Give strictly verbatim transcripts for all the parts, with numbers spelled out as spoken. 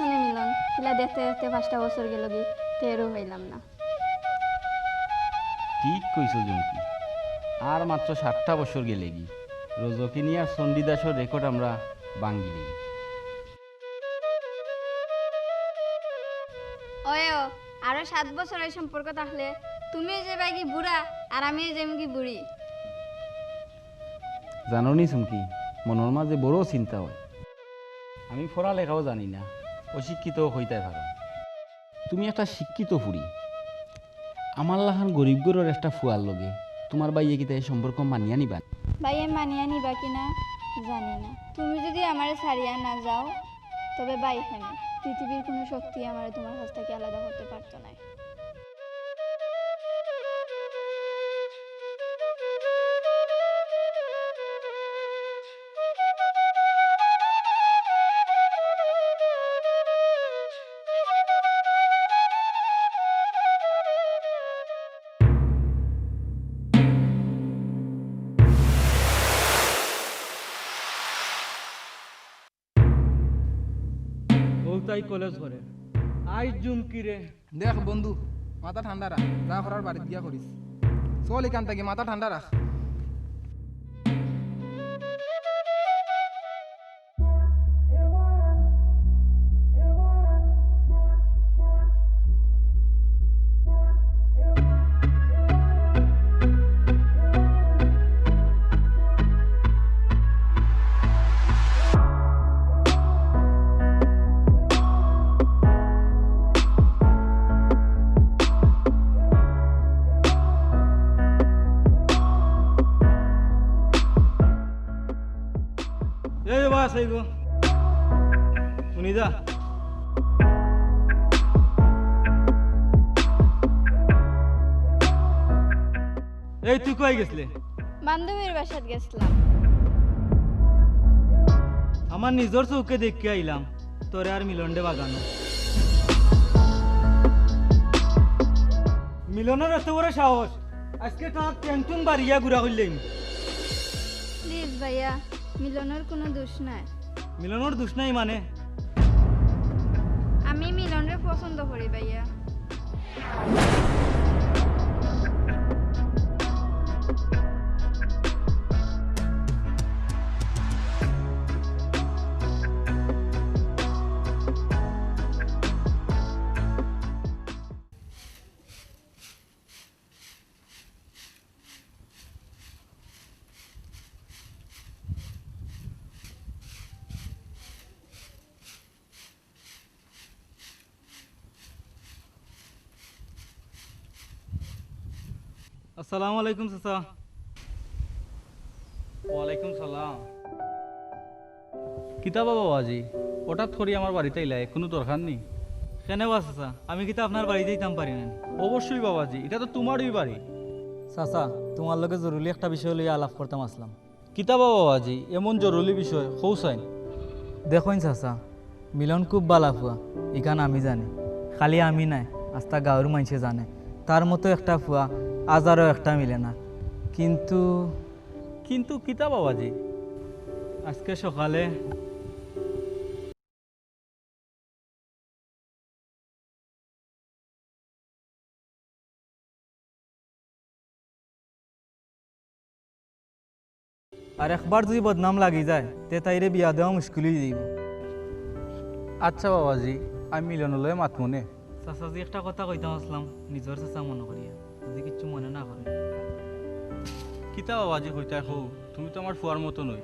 মানে মিলন, কিলা দেখতে দেখতে পাঁচটা বছর গেলগি, টেরও পাইলাম না। ঠিক কইছো জুমকি, আর মাত্র সাতটা বছর গেলেগি, রজকিনী আর চণ্ডীদাসর রেকর্ড আমরা ভাঙ্গিলিমু। ওয়েও, আরো সাত বছর এই সম্পর্ক থাকলে তুমি অইযিবায়গি বুড়া আর আমি অইযাইমুগি বুড়ি। জানো নি চুমকি, মনর মাঝে বড় চিন্তা অয়। আমি পড়ালেখাও জানি না, অশিক্ষিতও কইতায় পারো। তুমি একটা শিক্ষিত ফুরি, আমার লাখান গরিব ঘরর একটা ফুয়ার লগে তুমার ভাইয়ে কিতা এই সম্পর্ক মানিয়া নিবা? ভাইয়ে মানিয়া নিবা কিনা জানি না। তুমি যদি আমারে ছাড়িয়া না যাও, তবে ভাই কেনে, পৃথিবীর কুনু শক্তি আমারে তুমার কাছ থাকি আলাদা করতে পারতো নায়। অউ তাই কলেজ করে। আইজ জুমকি রে। দেখ বন্ধু, মাথা ঠান্ডা রাখ, যা করার বাড়িত গিয়া করিস। চল ইখান থাকি, মাথা ঠান্ডা রাখ। এই বাস, এই গো। শুনি যা। এই, তুই কই গেছলে? বান্ধবীর বাসাত গেছলাম। আমার নিজর চউখে দেখিয়া আইলাম, তোরে আর মিলনরে বাগানো। মিলনর এত বড় সাহস, আইজকে তার টেংটুং বাড়িয়া গুড়া করিলাইমু। প্লিজ ভাইয়া, মিলনর কুনু দুষ নাই। মিলনর দুষ নাই মানে? আমি মিলনরে পছন্দ করি ভাইয়া। আসসালামু আলাইকুম চাচা। ওয়ালাইকুম সালাম। কিতা বা বাবাজি, হঠাৎ করি আমার বাড়িত আইলায়, কুনু দরকার নি? কেনে বা চাচা, আমি কিতা আপনার বাড়িত যাইতাম পারি না নি? অবশ্যই বাবাজি, ইটা তো তুমারই বাড়ি। চাচা, তুমার লগে জরুরি একটা বিষয় লইয়া আলাপ করতাম আছলাম। কিতা বা বাবাজি, এমন জরুরি বিষয়, কও চাইন। দেখইন চাচা, মিলন খুব ভালা ফুয়া, ইখান আমি জানি। খালি আমি নায়, আস্তা গাঁওর মাইনষে জানে। তার মতো একটা ফুয়া হাজারো একটা মিলে না। কিন্তু কিন্তু কিতা বাবাজি? আইজকে সকালে আর একবার যুদি বদনাম লাগি যায়, তে তাইরে বিয়া দেওয়া মুশকিল অইযাইবো। আচ্ছা বাবাজি, আমি মিলনর লগে মাতমুনে। চাচাজি, একটা কথা কইতাম আছলাম, নিজর চাচা মনো করিয়া, যুদি কিচ্ছু মনে না করইন। কিতা বাবাজি কইতায় কও, তুমি তো আমার ফুয়ার মতনই।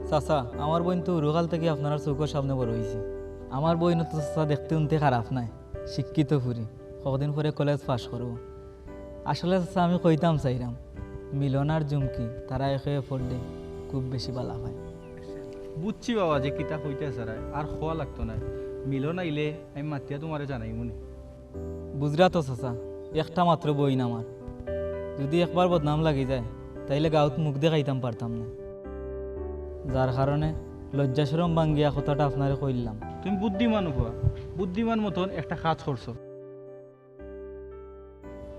চাচা, আমার বইন তো হুরুকাল থাকি আপনারার চউখর সামনে বড় অইছে। আমার বইনও তো চাচা দেখতে হুনতে খারাপ নায়, শিক্ষিত ফুরি, কয়দিন পরে কলেজ পাশ করবো। আসলে চাচা, আমি কইতাম চাইরাম, মিলন আর জুমকি তারা একে অপররে খুব বেশি ভালা পায়। বুঝছি বাবাজি কিতা কইতায় চাইরায়, আর কওয়া লাগতো নায়। মিলন আইলে আমি মাতিয়া তুমারে জানাইমুনে। বুঝরা তো চাচা, একটা মাত্র বইন আমার, যুদি একবার বদনাম লাগি যায়, তাইলে গাঁওত মুখ দেখাইতাম পারতাম না। যার কারণে লজ্জা শরম ভাঙ্গিয়া কথাটা আপনারে কইলাম। তুমি বুদ্ধিমান ফুয়া, বুদ্ধিমান মতন একটা কাজ করছো।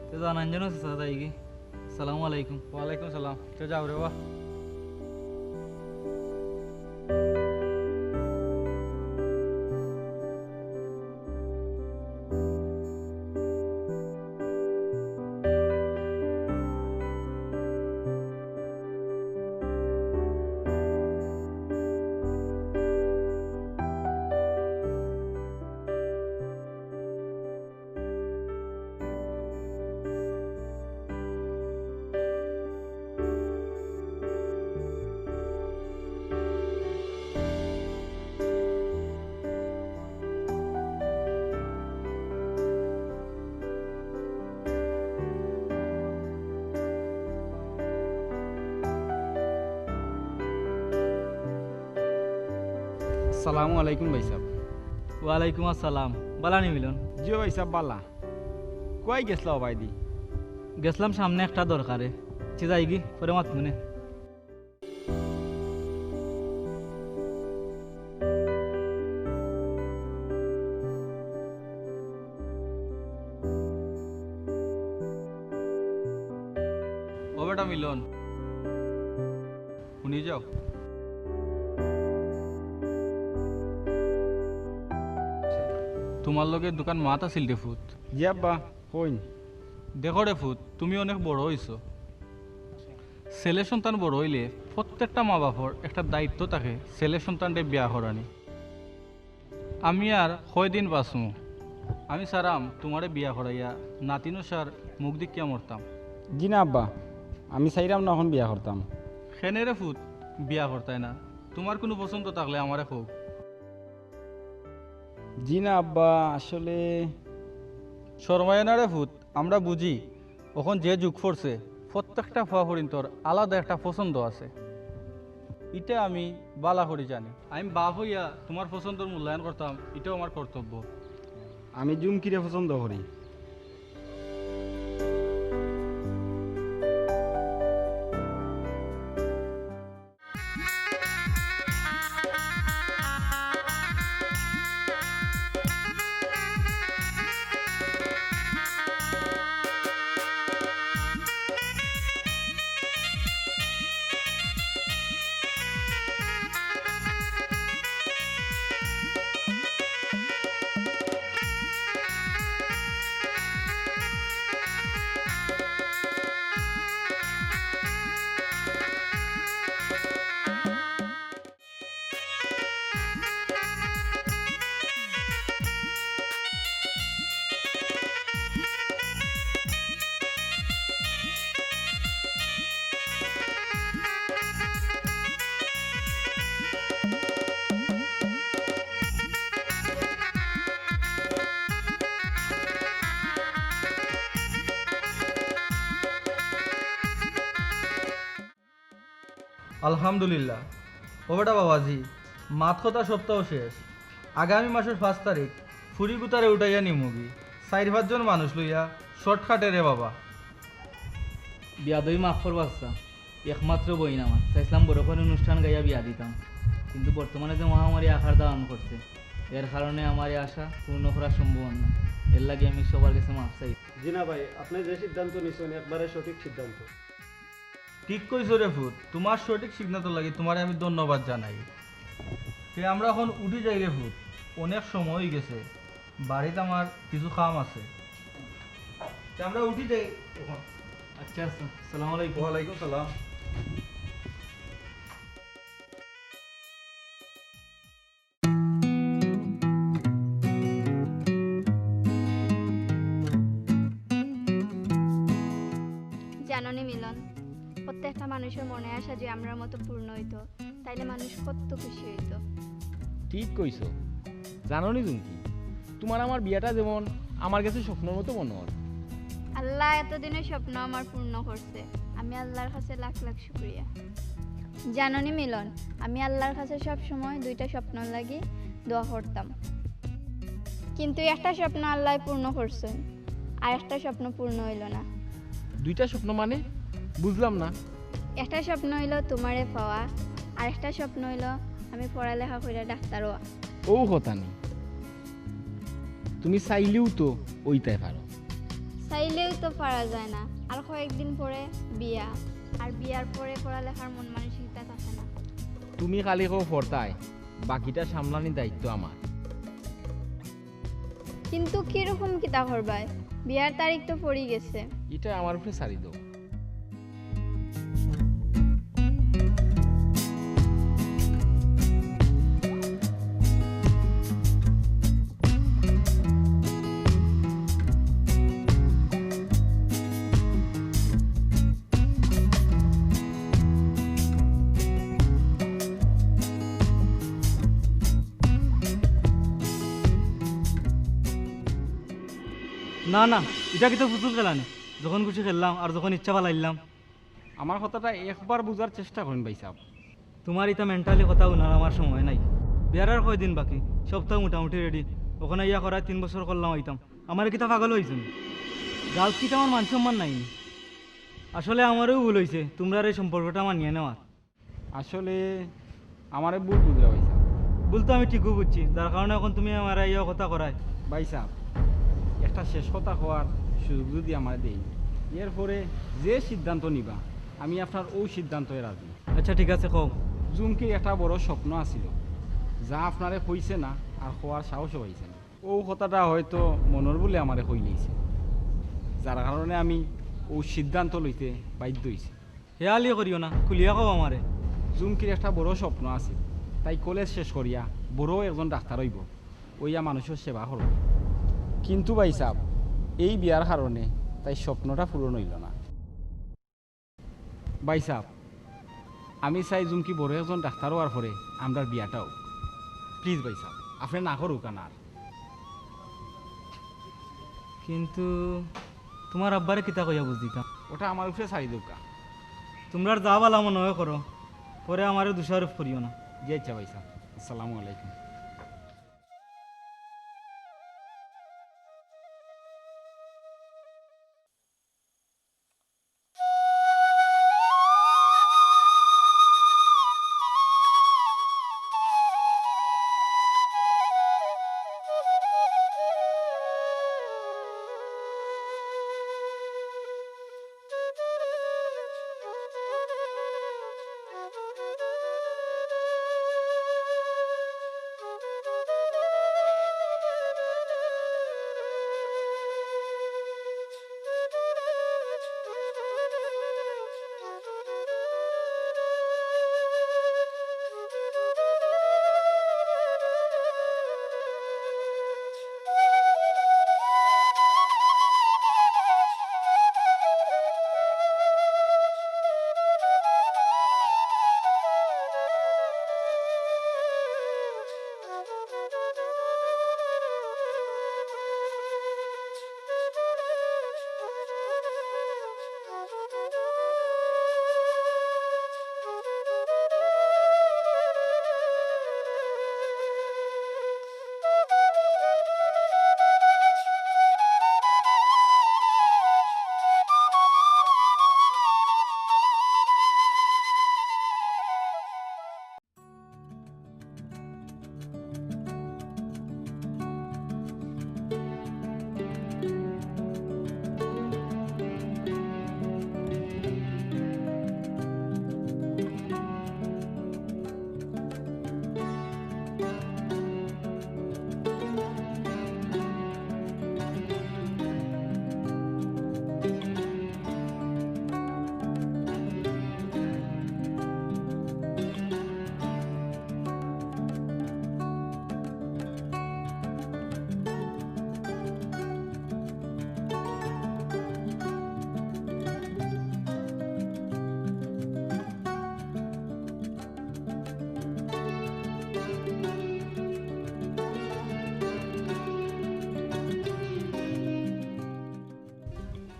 তে জানাইন যেন চাচা, যাইগি। সালামু আলাইকুম। ওয়ালাইকুম সালাম। তে যাও রে বা। আসসালামু আলাইকুম ভাইসাব। ওয়ালাইকুম আসসালাম। বালা নি মিলন? জি অয় ভাইসাব, বালা। কই গেছলা অবায়দি? গেছলাম সামনে একটা দরকারে। আচ্ছা, যাইগি, পরে মাতমুনে। ও বেটা মিলন, হুনি যাও। তুমার লগে দুখান মাত আছিল রে ফুত। জি আব্বা, কইন। দেখো রে ফুত, তুমি অনেক বড় অইছো। ছেলে সন্তান বড় অইলে প্রত্যেকটা মা বাপর একটা দায়িত্ব থাকে ছেলে সন্তানরে বিয়া করানি। আমি আর কয়দিন বাঁচমু? আমি চাইরাম তুমারে বিয়া করাইয়া নাতিনশার মুখ দেখিয়া মরতাম। জি না আব্বা, আমি চাইরাম না অখন বিয়া করতাম। কেনে রে ফুত বিয়া করতায় না? তুমার কুনু পছন্দ থাকলে আমারে কও। জি না আব্বা, আসলে শরমাইও না রে ফুত, আমরা বুঝি অখন যে যুগ পড়ছে, প্রত্যেকটা ফুয়া ফুরিন্তর আলাদা একটা পছন্দ আছে, ইটা আমি বালা করি জানি। আমি বাপ অইয়া তুমার পছন্দর মূল্যায়ন করতাম, ইটাও আমার কর্তব্য। আমি জুমকিরে পছন্দ করি। আলহামদুলিল্লাহ। ও বেটা বাবাজি, মাত কথা সবতাও শেষ। আগামী মাসর পাঁচ তারিখ ফুরি গুতারে উঠাইয়া নিমুগি। চাইর পাঁচজন মানুষ লইয়া শর্টকাটে রে বাবা। বিয়াদবি মাফ করবা চাচা, একমাত্র বইন আমার, চাইছলাম বড় করি অনুষ্ঠান গাইয়া বিয়া দিতাম, কিন্তু বর্তমানে যে মহামারী আকার ধারণ করছে, এর কারণে আমার এই আশা পূর্ণ করা সম্ভব না। এর লাগি আমি সবার কাছে মাফ চাই। জি না ভাই, আপনে যে সিদ্ধান্ত নিছইন একবারে সঠিক সিদ্ধান্ত। ঠিক কইছো রে ফুত, তুমার সঠিক সিদ্ধান্তর লাগি তুমারে আমি ধন্যবাদ জানাই। তে আমরা অখন উঠি যাই রে ফুত, অনেক সময় অইগেছে, বাড়িত আমার কিছু কাম আছে। তে আমরা উঠি যাই অখন। আচ্ছা, আচ্ছা, আসসালামু আলাইকুম। ওয়ালাইকুম সালাম। জানো নি মিলন, প্রত্যেকটা মানুষর মনে আশা যে আমরার মতো পূর্ণ অইতো, তাইলে মানুষ কত খুশি অইতো। ঠিক কইছো। জানো নি জুমকি, তুমার আমার বিয়াটা যেমন আমার কাছে স্বপ্নর মতো মনে অর। আল্লায় এতদিনর স্বপ্ন আমার পূর্ণ করছে, আমি আল্লার কাছে লাখ লাখ শুকরিয়া। জানো নি মিলন, আমি আল্লার কাছে সব সময় দুইটা স্বপ্নর লাগি দোয়া করতাম, কিন্তু একটা স্বপ্ন আল্লায় পূর্ণ করছইন, আর একটা স্বপ্ন পূর্ণ অইলো না। দুইটা স্বপ্ন মানে? বুঝলাম না। একটা স্বপ্ন অইলো তুমারে পাওয়া, আর একটা স্বপ্ন অইলো আমি পড়ালেখা কইরা ডাক্তার অওয়া। অউ কথা নি, তুমি চাইলেও তো অইতায় পারো। চাইলেও তো পারা যায় না। আর কয়েকদিন পরে বিয়া, আর বিয়ার পরে পড়ালেখার মন মানসিকতা থাকে না। তুমি খালি কও পড়তায়, বাকিটা সামলানির দায়িত্ব আমার। কিন্তু কিরকম কিতা করবায়? বিয়ার তারিখ তো পড়ি গেছে। ইটা আমার উপরে ছাড়ি দেও। না, না, ইটা কিতা ফুতুল খেলা নি? যখন খুশি খেললাম আর যখন ইচ্ছা ফালাইলাম। আমার কথাটা একবার বুঝার চেষ্টা করইন ভাইসাব। তুমার ইতা mentally কথা হুনার আমার সময় নাই। বিয়ার আর কয়দিন বাকি? সব তো মোটামুটি রেডি। অখন আইয়া করায় তিন বছর করলাম আইতাম। আমারে কিতা পাগল পাইছো নি? গার্লস কিতা আমার মান সম্মান নাই নি? আসলে আমারও ভুল অইছে তুমরার এই সম্পর্কটা মানিয়া নেওয়ার। আসলে আমারে ভুল বুঝরা ভাইসাব। ভুল তো আমি ঠিকউ বুঝছি, যার কারণে অখন তুমি আমারে আইয়া কথা করায়। ভাইসাব, একটা শেষ কথা কওয়ার সুযোগ যুদি আমারে দেইন, এরপরে যে সিদ্ধান্ত নিবা, আমি আপনার অউ সিদ্ধান্তয় রাজি। আচ্ছা, ঠিক আছে, কও। জুমকির একটা বড় স্বপ্ন আছিল, যা আপনারে কইছে না আর কওয়ার সাহসও পাইছে না। অউ কথাটা হয়তো মনর ভুলে আমারে কইলিছে, যার কারণে আমি অউ সিদ্ধান্ত লইতে বাধ্য অইছি। হেয়ালি করিও না, খুলিয়া কও আমারে। জুমকির একটা বড় স্বপ্ন আছিল, তাই কলেজ শেষ করিয়া বড় একজন ডাক্তার অইবো, অইয়া মানুষর সেবা করবো। কিন্তু ভাইসাব, এই বিয়ার কারণে তাইর স্বপ্নটা পূরণ অইলো না। ভাইসাব, আমি চাই জুমকি বড় একজন ডাক্তার অওয়ার পরে আমরার বিয়াটা অউক। প্লিজ ভাইসাব, আপনে না করউক্কা না আর। কিন্তু তুমার আব্বারে কিতা কইয়া বুঝ দিতাম? ওটা আমার উপরে ছাড়ি দেউক্কা। তুমরার যা ভালা মনে অয় করো, পরে আমারে দোষারোপ করিও না। জি আচ্ছা ভাইসাব, আসসালামু আলাইকুম।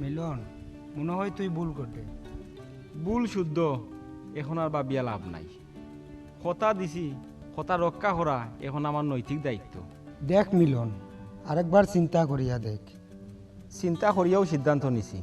মিলন, মনো অয় তুই ভুল কররে। ভুল শুদ্ধ, এখন আর ভাবিয়া লাভ নাই। কথা দিছি, কথা রক্ষা করা এখন আমার নৈতিক দায়িত্ব। দেখ মিলন, আরেকবার চিন্তা করিয়া দেখ। চিন্তা করিয়াউ সিদ্ধান্ত নিছি।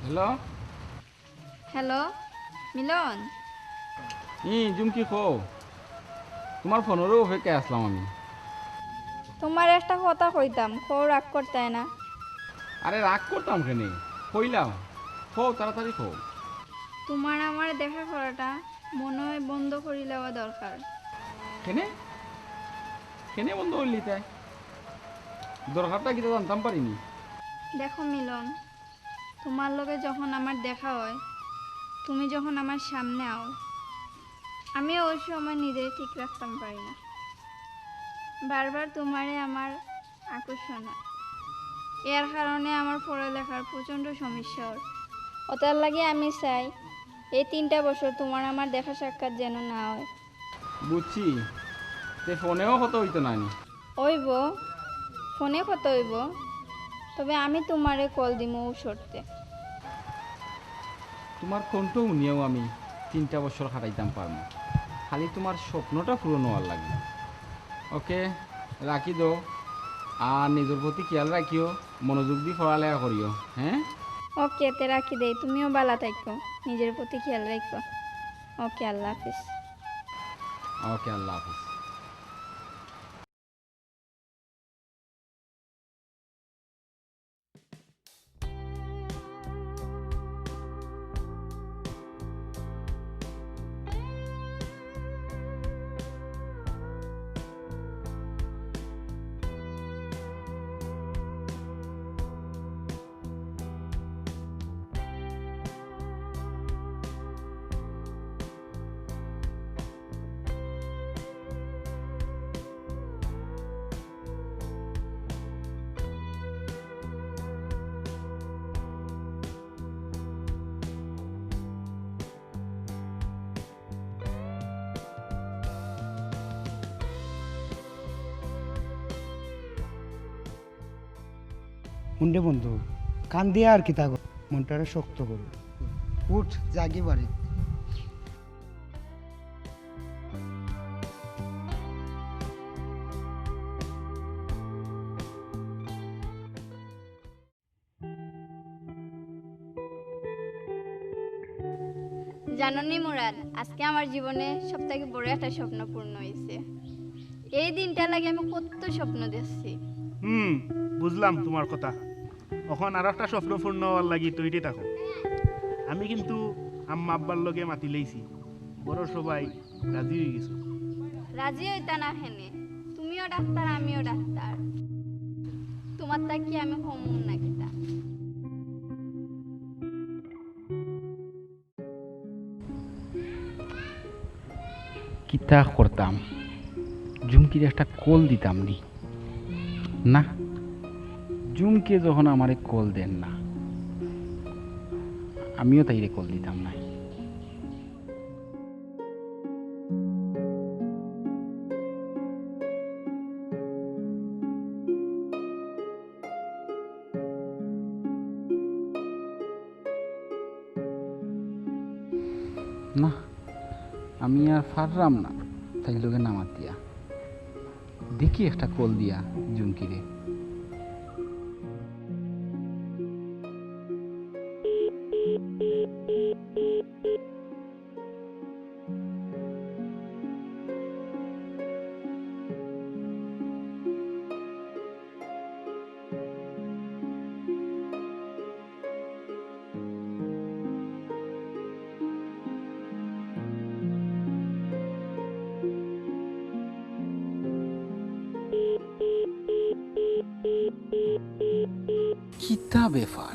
হ্যালো। হ্যালো, মিলন। ই, জুমকি, কও। তুমার ফোনরউ অপেক্ষায় আছলাম আমি। তুমারে একটা কথা কইতাম, কও, রাগ করতায় না। আরে, রাগ করতাম কেনে? কইলাও, কও, তাড়াতাড়ি কও। তুমার আমার দেখা করাটা মনে অয় বন্ধ করিলাওয়া দরকার। কেনে? কেনে বন্ধ করিলিতায়? দরকারটা কিতা জানতাম পারিনি। দেখো মিলন, তুমার লগে যখন আমার দেখা অয়, তুমি যখন আমার সামনে আও, আমি অউ সময় নিজেরে ঠিক রাখতাম পারি না। বারবার তুমারে আমার আকর্ষণ অয়। এর কারণে আমার পড়ালেখার প্রচণ্ড সমস্যা অর। অতার লাগি আমি চাই, এই তিনটা বছর তুমার আমার দেখা সাক্ষাৎ যেন না অয়। বুঝছি, তে ফোনেও কথা অইতো নানি? অইবো, ফোনে কথা অইবো, তবে আমি তুমারে কল দিমু অউ শর্তে। তুমার কণ্ঠ হুনিয়াউ আমি তিনটা বছর কাটাইতাম পারমু, খালি তুমার স্বপ্নটা পূরণ অওয়ার লাগি। ওকে, রাখি দেও, আর নিজর প্রতি খেয়াল রাখিও, মনোযোগ দি পড়ালেখা করিও, হ্যাঁ? ওকে, তে রাখি দেই, তুমিও ভালা থাকো, নিজর প্রতি খেয়াল রাখো। ওকে, আল্লাহ হাফিজ। ওকে, আল্লাহ হাফিজ। হুন রে বন্ধু, কান্দিয়া আর কিতা কর, মনটারে শক্ত কর। উঠ, যাগি বাড়ি। জানো নি মুরাদ, আজকে আমার জীবনে সব থাকি বড় একটা স্বপ্ন পূর্ণ অইছে। এই দিনটার লাগি আমি কত স্বপ্ন দেখছি। হুম, বুঝলাম তুমার কথা। অখন আরো একটা স্বপ্ন পূর্ণ অওয়ার লাগি তৈরি থাকো। আমি কিন্তু আম্মা আব্বার লগে মাতিলাইছি, ঘরর সবাই রাজি অইগেছে। রাজি অইতা না কেনে? তুমিও ডাক্তার, আমিও ডাক্তার। তুমার থাকি আমি কম না কিতা? কিতা করতাম? জুমকিরে একটা কল দিতাম নি। না, জুমকিয়ে যখন আমারে কল দের না, আমিও তাইরে কল দিতাম নায়। না, আমি আর পাররাম না তাইর লগে না মাতিয়া। দেখি একটা কল দিয়া জুমকিরে। কিতা ব্যাপার?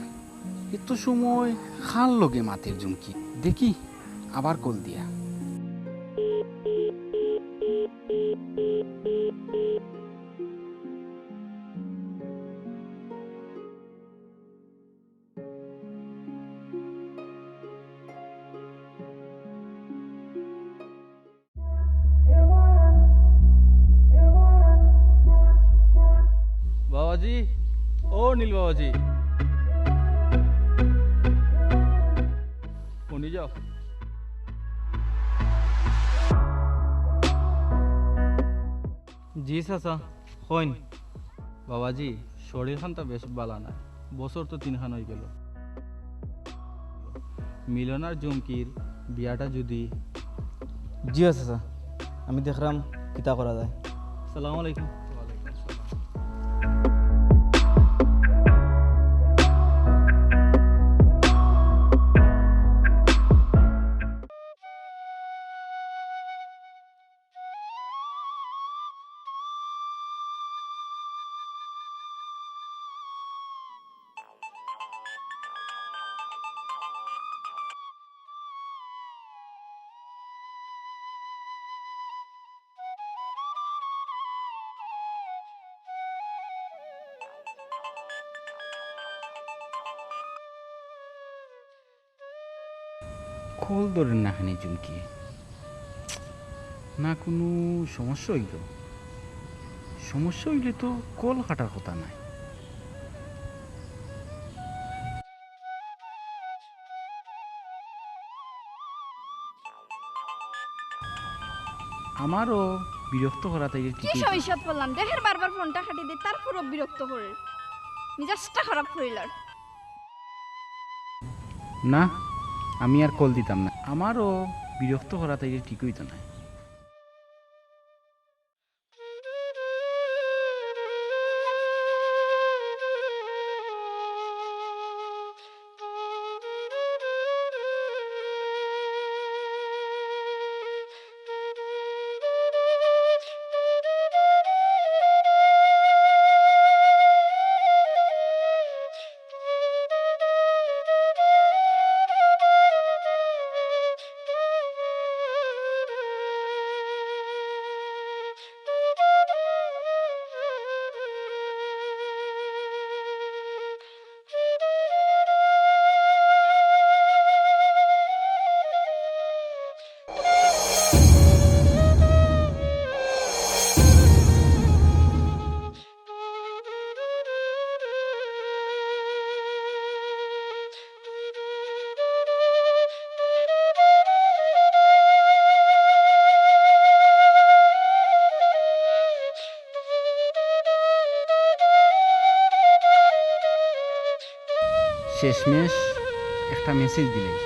এত সময় কার লগে মাতের জুমকি? দেখি, আবার কল দিয়া। বাবাজি, ও নীল বাবাজি, হুনি যাও। জি চাচা, কইন। বাবাজি, শরীর খানতা বেশ বালা নায়, বছর তো তিনখান অইগেলো। মিলন আর জুমকির বিয়াটা যদি জি আছে স্যার, আমি দেখরাম কিতা করা যায়। আসসালামু আলাইকুম। কল ধরের না কেনে জুমকি? না কুনু সমস্যা অইলো? সমস্যা অইলে তো কল কাটার কথা নায়। আমারও বিরক্ত করা তাইলে কি ঠিকই। সইসাত করলাম, দেখের বারবার ফোনটা কাটি দেয়, তারপরও বিরক্ত করের, মেজাজটা খারাপ করিলার। না, আমি আর কল দিতাম না, আমারও বিরক্ত করা তাইলে ঠিক অইতো নায়। শেষমেশ একটা মেসেজ দিলাই।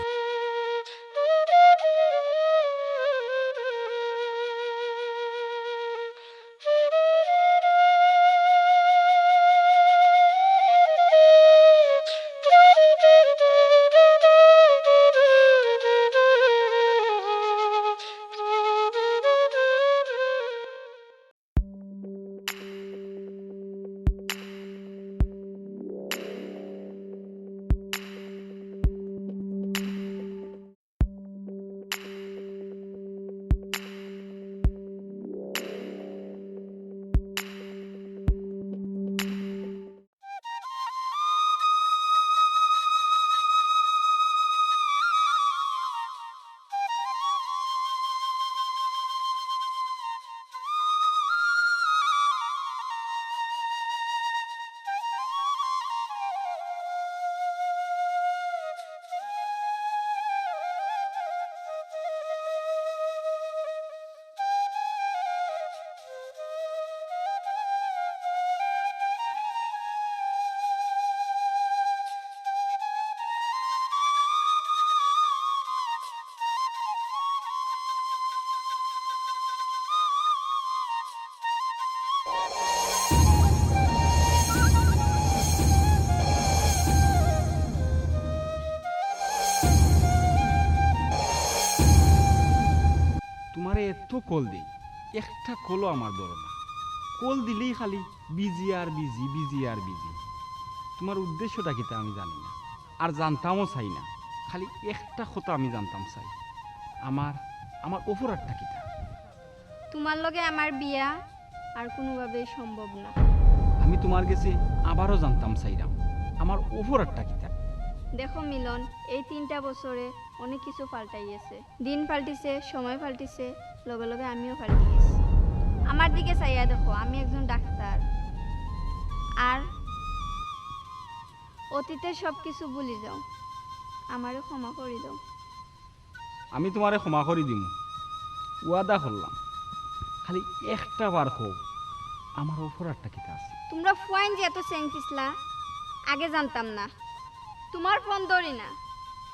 তুমারে এত কল দেই, একটা কলও আমার ধরো না। কল দিলেই খালি বিজি আর বিজি, বিজি আর বিজি। তুমার উদ্দেশ্যটা কিতা আমি জানি না, আর জানতামও চাই না। খালি একটা কথা আমি জানতাম চাই, আমার, আমার অপরাধটা কিতা? তুমার লগে আমার বিয়া আর কুনুভাবেই সম্ভব না। আমি তুমার গেছে আবারও জানতাম চাইরাম, আমার অপরাধটা কিতা? দেখো মিলন, এই তিনটা বছরে অনেক কিছু পাল্টাই গেছে। দিন পাল্টিছে, সময় পাল্টিছে, লগে লগে আমিও পাল্টি গেছি। আমার দিকে চাইয়া দেখো, আমি একজন ডাক্তার। আর অতীতের সব কিছু ভুলি যাও, আমারে ক্ষমা করি দাও। আমি তুমারে ক্ষমা করি দিমু, ওয়াদা করলাম। খালি একটা বার কও, আমার অপরাধটা কিতা আছে? তুমরা ফুয়াইন যে এত চেংপিছলা, আগে জানতাম না। তুমার ফোন ধরি না,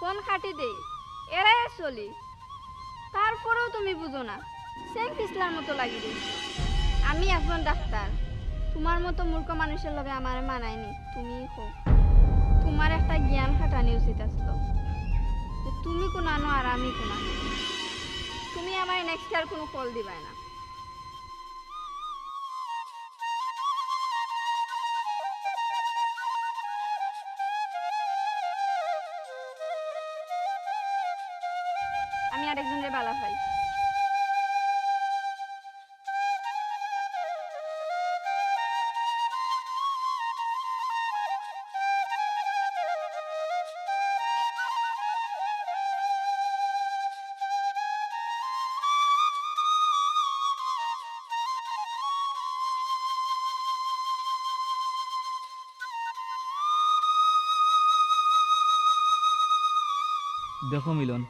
ফোন কাটি দেই, এড়াইয়া চলি, তারপরেও তুমি বুঝো না, সেম পিছলার মতো লাগি রইছো। আমি একজন ডাক্তার, তোমার মতো মূর্খ মানুষের লগে আমারে মানায়নি। তুমি কও, তোমার একটা জ্ঞান খাটানি উচিত আসলো, যে তুমি কোনানো আর আমি কোনানো। তুমি আমারে নেক্সট আর কোনো কল দিবায় না। আমি আরেকজনরে বালা পাই। দেখো মিলন,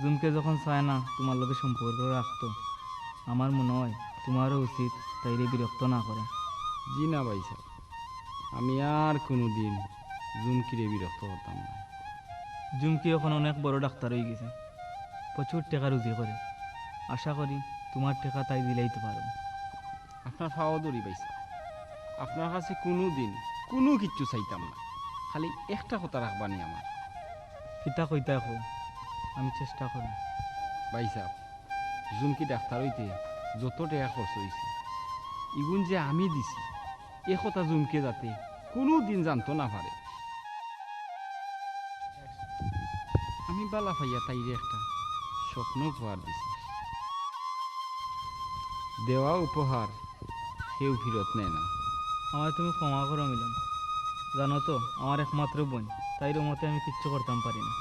জুমকে যখন চায় না তোমার লগে সম্পর্ক রাখতো, আমার মনে হয় তোমারও উচিত তাইরে বিরক্ত না করা। জি না ভাইসাব, আমি আর কুনুদিন জুমকিরে বিরক্ত করতাম না। জুমকি এখন অনেক বড় ডাক্তার অইগেছে, প্রচুর টেকা রুজি করে। আশা করি তোমার টেকা তাই দিলাইতে পারবো। আপনার পাও ধরি ভাইসাব, আপনার কাছে কুনুদিন কুনু কিচ্ছু চাইতাম না, খালি একটা কথা রাখবানি আমার। কিতা কইতায় কও, আমি চেষ্টা করমু। ভাইসাব, জুমকি ডাক্তার অইতে যত টেকা খরচ অইছে, ইগুন যে আমি দিছি, এ কথা জুমকে যাতে কুনুদিন জানতো না পারে। আমি বালা পাইয়া তাইরে একটা স্বপ্ন উপহার দিছি। দেওয়া উপহার কেউ ফিরত নেয় না। আমারে তুমি ক্ষমা করো মিলন, জানো তো আমার একমাত্র বইন, তাইর অমতে আমি কিচ্ছু করতাম পারি না।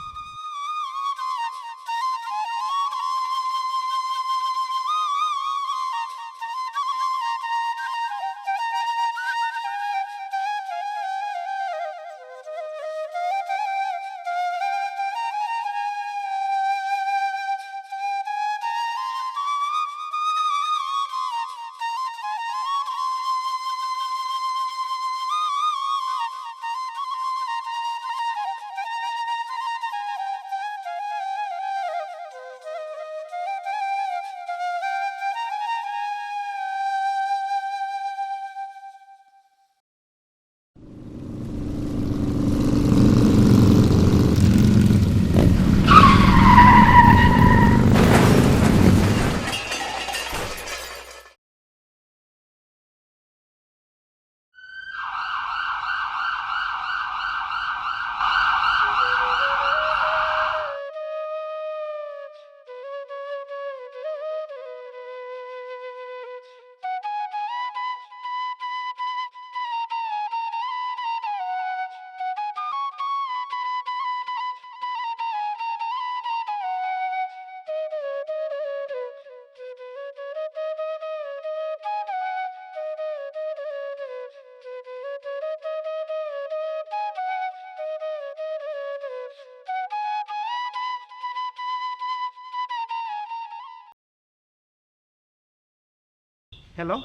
হ্যালো,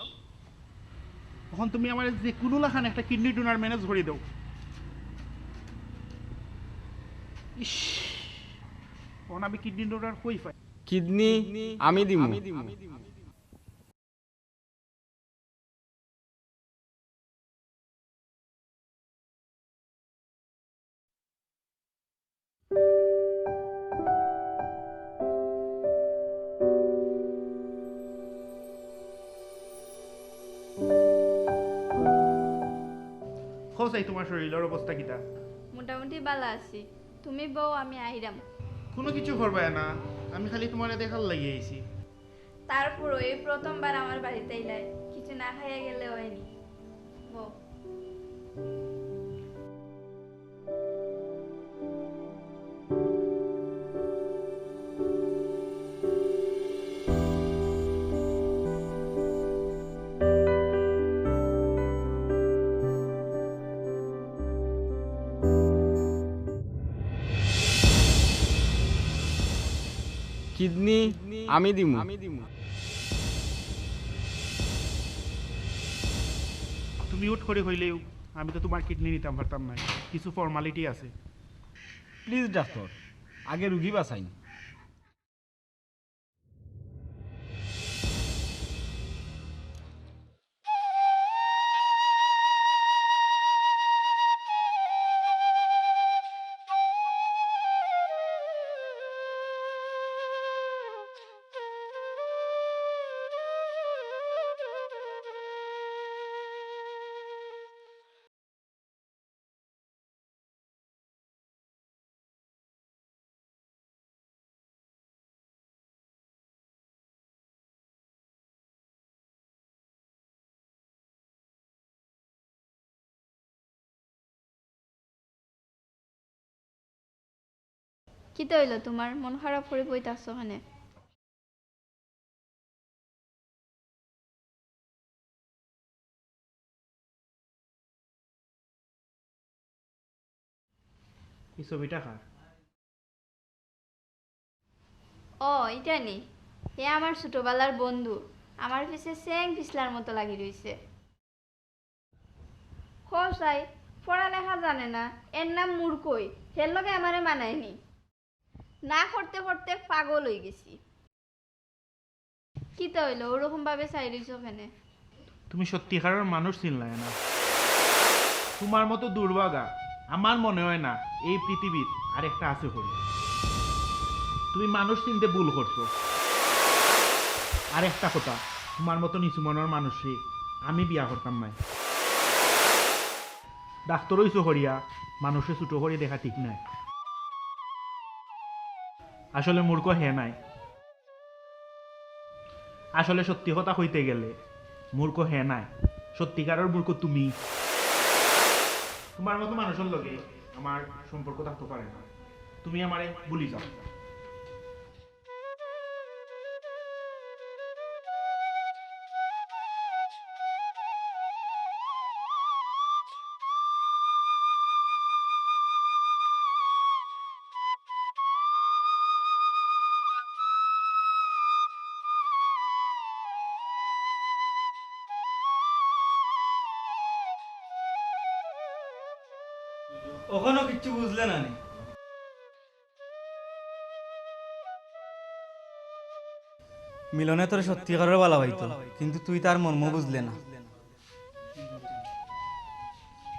অখন তুমি আমারে যে কুনু লাখান একটা কিডনি ডোনার ম্যানেজ করি দেও। ইশ, অখন আমি কিডনি ডোনার কই পাই? কিডনি আমি দিমু। কও চাই, তুমার শরীলর অবস্থা কিতা? মোটামুটি বালা আছি। তুমি বও, আমি আইরাম। কুনু কিচ্ছু করবায় না, আমি খালি তুমারে দেখার লাগি আইছি। তারপরও এই প্রথমবার আমার বাড়িত আইলায়, কিছু না খাইয়া গেলে অয়নি। বও। কিডনি আমি দিমু। তুমি হুট করি কইলেও আমি তো তুমার কিডনি নিতাম পারতাম নায়, কিছু ফর্মালিটি আছে। প্লিজ ডাক্তার, আগে রুগী বাঁচাইন। কিতা অইলো তুমার? মন খারাপ করি বইতা আছো কেনে? ই ছবিটা কার? ও, ইটা নি? হে আমার ছোটবেলার বন্ধু, আমার পিছে সেং পিছলার মতো লাগি রইছে। কও চাই, পড়ালেখা জানে না, এর নাম মূর্খই, হের লগে আমারে মানায় নি। না করতে করতে পাগল অই গেছি। কিতা অইলো, ওরকম ভাবে চাই রইছো কেনে? তুমি সত্যিকারের মানুষ চিনলায় না। তোমার মতো দুর্ভাগা আমার মনে হয় না এই পৃথিবীত আরেকটা আছে করি। তুমি মানুষ চিনতে ভুল করছো। আর একটা কথা, তোমার মতো নিচু মনের মানুষে আমি বিয়া করতাম নায়। ডাক্তার অইছো করিয়া মানুষে ছোট করি দেখা ঠিক নায়। আসলে মূর্খ হে নায়, আসলে সত্যি কথা কইতে গেলে মূর্খ হে নায়, সত্যিকারের মূর্খ তুমি। তোমার মতো মানুষের লগে আমার সম্পর্ক থাকতে পারে না, তুমি আমারে ভুলি যাও। অখনো কিচ্ছু বুঝলে না নি? মিলনে তোরে সত্যিকারের ভালা পাইতো, কিন্তু তুই তার মর্ম বুঝলে না।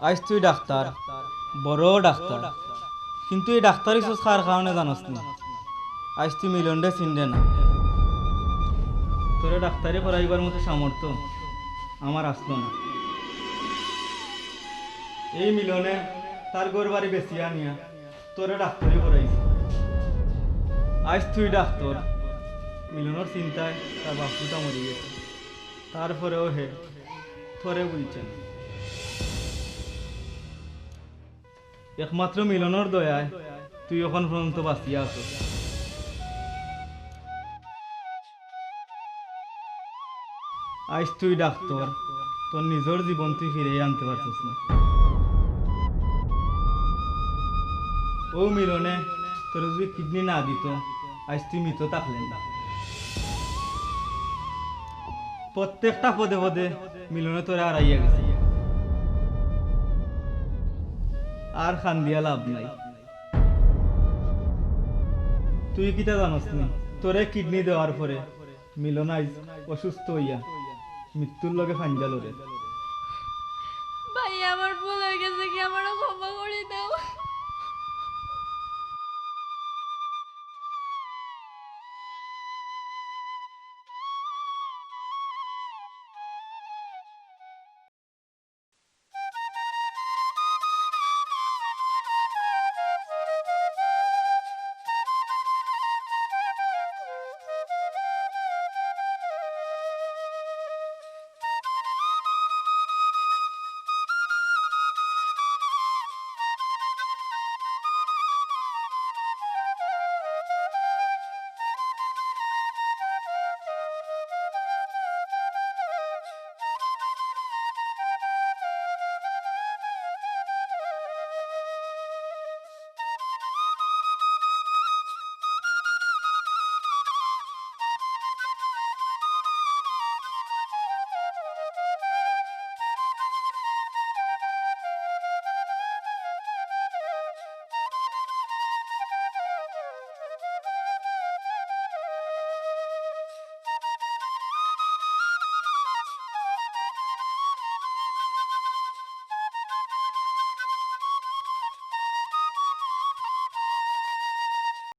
আইজ তুই ডাক্তার, বড় ডাক্তার, কিন্তু এই ডাক্তার অইছস কার কারণে জানোস নি? আইজ তুই মিলনরে চিনরে না। তোরে ডাক্তারি করাইবার মতো সামর্থ্য আমার আসলো না। এই মিলনে তার ঘর বাড়ি বেচিয়া আনিয়া তোরে ডাক্তারি করাইছে। আইজ তুই ডাক্তার, মিলনর চিন্তায় তার বাপ-পুতা মরি গেছে, তারপরেও হে তোরে ভুলছে না। একমাত্র মিলনর দয়ায় তুই অখন পর্যন্ত বাঁচিয়া আছস। আইজ তুই ডাক্তার, তোর নিজর জীবন তুই ফিরাইয়া আনতে পারছস না। অউ মিলনে তোরে যুদি কিডনি না দিতো, আইজ তুই মৃত থাকলে না। প্রত্যেকটা পদে পদে মিলনে তোরে হারাইয়া গেছে। আর কান্দিয়া লাভ নাই। তুই কিতা জানোস নি? তোরে কিডনি দেওয়ার পরে মিলন আইজ অসুস্থ অইয়া মৃত্যুর লগে পাঞ্জা লড়ের।